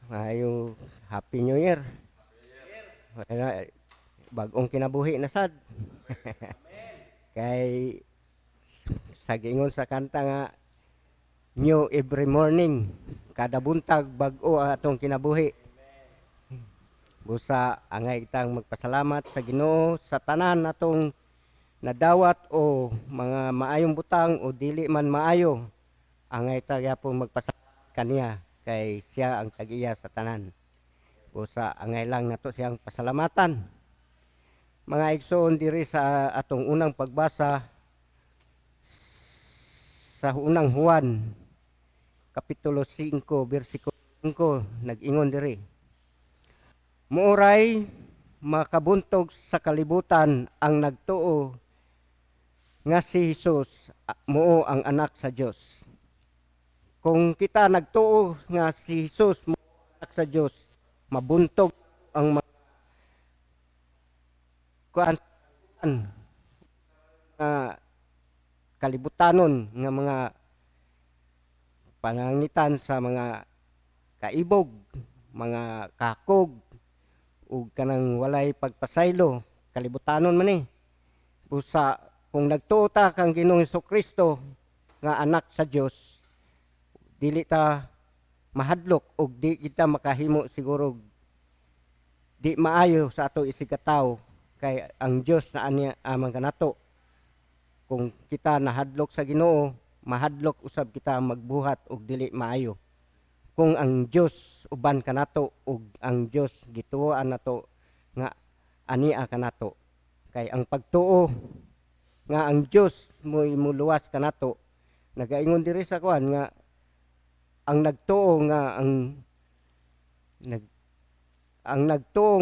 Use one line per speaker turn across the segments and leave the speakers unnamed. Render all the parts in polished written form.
Maayong Happy New Year. Wala, bag-ong kinabuhi na sad. Kay sa giingon sa kanta nga "New every morning", kada buntag bag-o ang atong kinabuhi. Busa angay kitang magpasalamat sa Ginoo sa tanan natong nadawat o mga maayong butang o dili man maayo. Angay ta gyapon magpasalamat kaniya kay siya ang tag-iya sa tanan. Busa angay lang nato siyang pasalamatan. Mga igsoon, diri sa atong unang pagbasa sa Unang Juan kapitulo 5 bersikulo 5, nag-ingon diri: "Mooray makabuntog sa kalibutan ang nagtuo nga si Jesus mao ang anak sa Dios." Kung kita nagtuo nga si Jesus mao ang anak sa Dios, mabuntog ang mga kuan nga kalibutanon nga mga panangitan sa mga kaibog, mga kakog ug kanang walay pagpasaylo, kalibutanon man ni. Busa kung nagtuo ta kang Ginoong Kristo nga anak sa Dios, dili ta mahadlok ug di kita makahimo siguro di maayo sa ato isig katawo kay ang Dios na ania amang kanato. Kung kita nahadlok sa Ginoo, mahadlok usab kita magbuhat og dili maayo. Kung ang Dios uban kanato ug ang Dios gituoan nato nga ania kanato. Kay ang pagtuo nga ang Dios mo'y muluwas kanato, nagaingon diri sa kuan nga ang nagtuo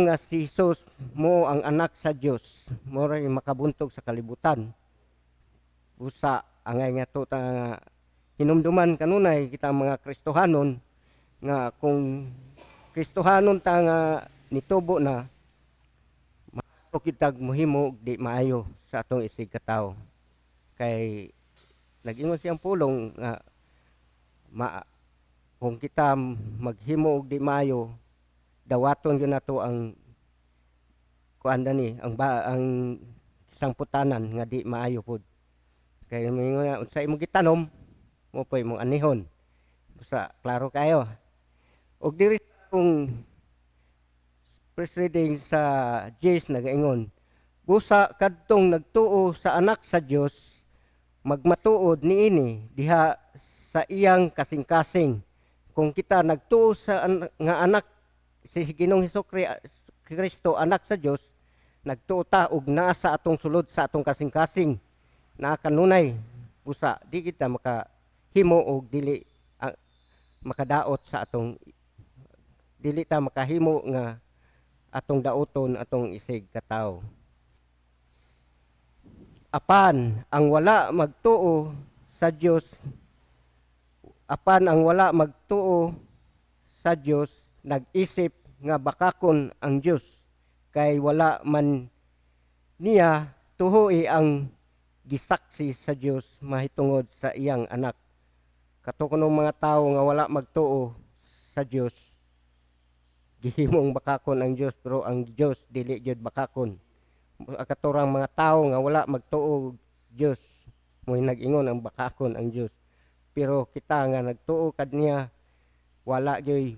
nga si Jesus mo ang anak sa Dios, mo ray makabuntog sa kalibutan. Usa angay nga to ta nga hinumduman kanunay kita mga Kristohanon nga kung Kristohanon ta nga nitubo na, maayo kitag mohimo og di maayo sa atong isig katawo kay nag-ingon siyang pulong nga kung kita maghimo og di maayo, dawaton gyud nato ang kuan dani ang sangputanan nga di maayo pod. Kay moingon nga unsa imong gitanom, mo po imong anihon. Basta klaro kayo. Og diri kung first reading sa James, nagaingon: "Busa kadtong nagtuo sa anak sa Dios magmatuod niini diha sa iyang kasing-kasing." Kung kita nagtuo sa nga anak si Ginoong Hesus Kristo anak sa Dios, nagtuo ta og naa sa atong sulod, sa atong kasing-kasing, naa kanunay. Busa di kita makahimo og dili makadaot sa atong, dili ta makahimo nga atong dauton atong isig katawo. Apan ang wala magtuo sa Dios, apan ang wala magtuo sa Dios nag-isip nga bakakon ang Dios kay wala man niya tuhui ang gisaksi sa Dios mahitungod sa iyang anak. Kato kunong mga tawo nga wala magtuo sa Dios, gihimong bakakon ang Dios, pero ang Dios dili gyud bakakon. Katorang mga tawo nga wala magtuo Dios mo'y nag-ingon ang bakakon ang Dios. Pero kita nga nagtuo kaniya, wala gyud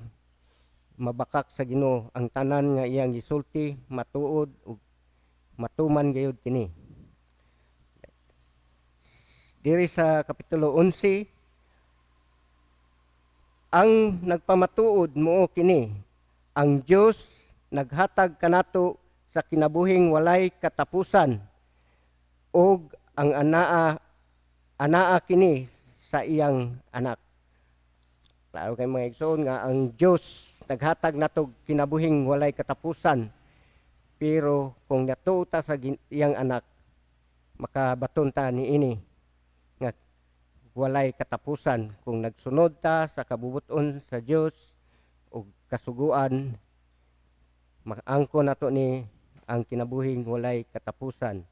mabakak sa Ginoo. Ang tanan nga iyang gisulti matuod ug matuman gayud kini. Diri sa kapitulo 11, ang nagpamatuod mao kini: ang Dios naghatag kanato sa kinabuhing walay katapusan ug ang anaa anaa kini sa iyang anak. Klaro kay, mga igsoon, nga ang Dios naghatag nato kinabuhing walay katapusan. Pero kung natuo ta sa iyang anak, makabaton ta niini nga walay katapusan kung nagsunod ta sa kabubuton sa Dios ug kasuguan, maangko nato ni ang kinabuhing walay katapusan.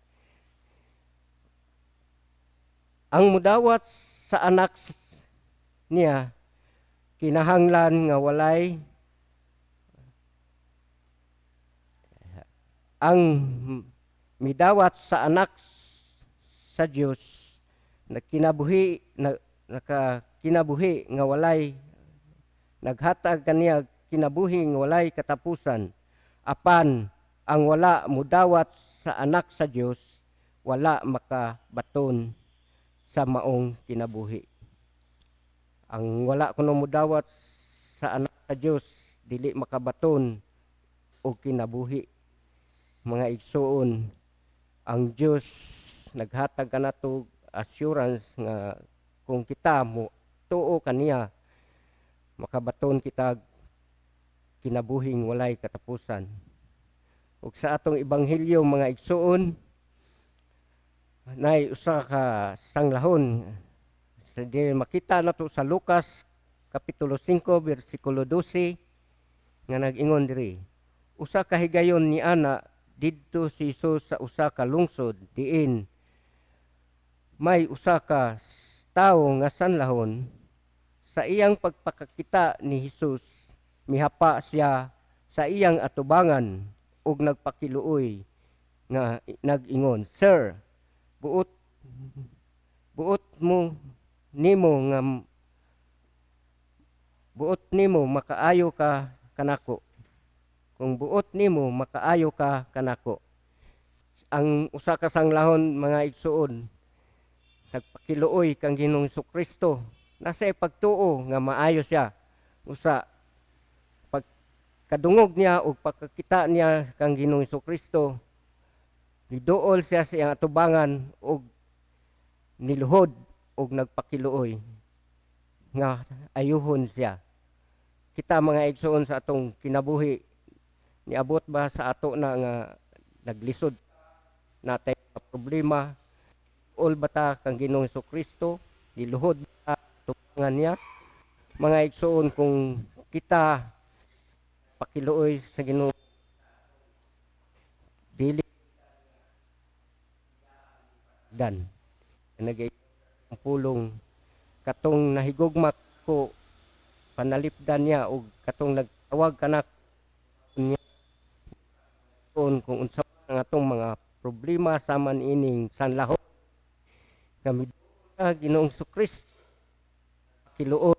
Ang mudawat sa anak niya kinahanglan nga walay Ang midawat sa Anak sa Dios na kinabuhi na naka kinabuhi nga walay, naghatag kaniya kinabuhi nga walay katapusan, apan ang wala mudawat sa Anak sa Dios wala makabaton sa maong kinabuhi. Ang wala kuno mudawat sa Anak sa Dios dili makabaton og kinabuhi. Mga igsuon, ang Dios naghatag kanato assurance nga kung kita mo tuo kaniya, makabaton kita kinabuhing walay katapusan. Ug sa atong ebanghelyo, mga igsuon, nay usa ka sanglahon sa di makita nato sa Lucas kapitulo 5 bersikulo 12 nga nag-ingon diri: Usa ka higayon ni ana, didto si Jesus sa usa ka lungsod diin may usa ka tawo nga sanlahon. Sa iyang pagpakakita ni Jesus, mihapa siya sa iyang atubangan ug nagpakiluoy nga nag-ingon, "Sir, buot mo nimo nga buot nimo makaayo ka kanako. Kung buot nimo, makaayo ka kanako." Ang usa ka sanglahon, mga igsuon, nagpakiluoy kang Ginoong Kristo nasa pagtuo nga maayo siya. Usa pagkadungog niya ug pagkakita niya kang Ginoong Kristo, niduol siya sa iyang atubangan ug niluhod ug nagpakiluoy nga ayuhon siya. Kita, mga igsuon, sa atong kinabuhi, niabot ba sa ato na nga naglisod natay problema, ol ba ta kang Ginoong Kristo, niluhod ba atubangan niya? Mga igsuon, kung kita pakiluoy sa Ginoo, dili dan nagay pulong katong nahigugma ko, panalipdan niya, og katong nagtawag kanak niya. Kung unsa ang atong mga problema sama niining sanlahon kami sa Ginoong Kristo, kiluoy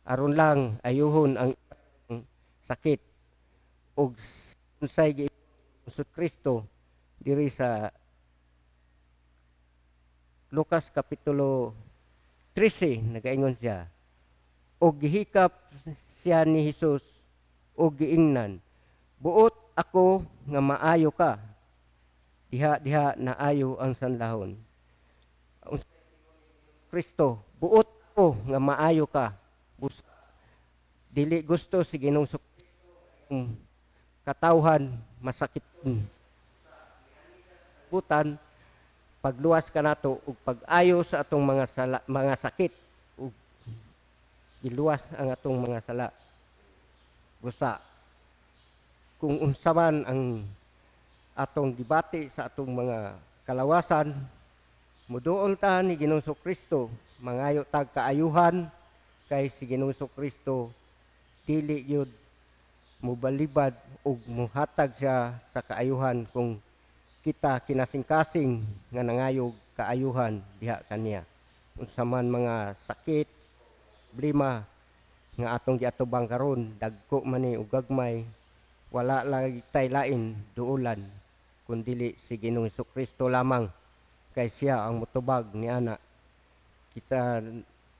aron lang ayuhon ang sakit, ug unsay Hesus Kristo diri sa Lucas kapitulo 13, nagaingon siya, "Og gihikap siya ni Hesus ug giingnan, 'Buot ako nga maayo ka.' Diha diha naayo ang sanlahon." Kristo, "Buot ako nga maayo ka." Busa dili gusto si Ginoong katawhan masakiton butan, pagluwas kanato ug pag-ayo sa atong mga sala, mga sakit, ug giluwas ang atong mga sala. Busa kung unsa man ang atong gibati sa atong mga kalawasan, muduol ta ni Ginoong Kristo, mangayo tag kaayuhan, kay si Ginoong Kristo dili gyud mubalibad ug muhatag siya sa kaayuhan kung kita kinasingkasing nga nangayog kaayuhan diha kaniya. Unsa man mga sakit, problema nga atong giatubang karon, dagko man ni ug gagmay, wala lang tay lain duulan kun dili si Ginoong Kristo lamang, kay siya ang mutubag ni ana. Kita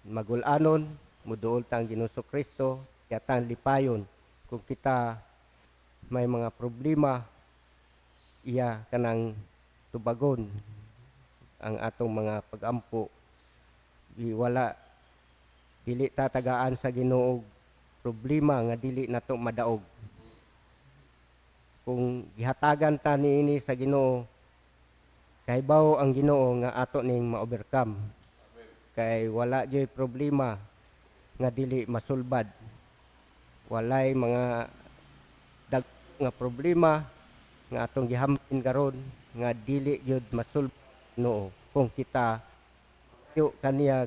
magul-anon, muduol tang Ginoong Kristo, yatan lipayon kung kita may mga problema, iya kanang tubagon ang atong mga pagampo. Di wala dili tatagaan sa Ginoo problema nga dili nato madaog. Kung gihatagan ta niini sa Ginoo, kahibaw ang Ginoo nga ato ning ma-overcome, kay wala joy problema nga dili masulbad. Walay mga dag nga problema nga atong gihampin karon nga dili gyud masulbad Ginoo kung kita yo kaniya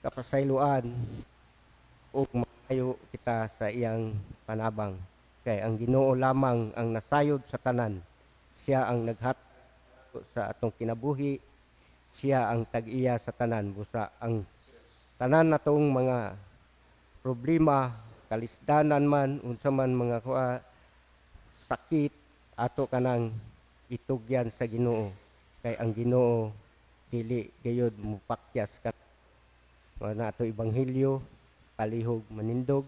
kapasayloan ug maayo kita sa iyang panabang, kay ang Ginoo lamang ang nasayod sa tanan. Siya ang naghatag sa atong kinabuhi. Siya ang tag-iya sa tanan. Busa ang tanan natong mga problema, kalisdanan man, unsa man mga kuha, sakit, ato kanang itugyan sa Ginoo. Kay ang Ginoo dili gayud mupakyas ka. Mao na ato ebanghelyo, palihog manindog.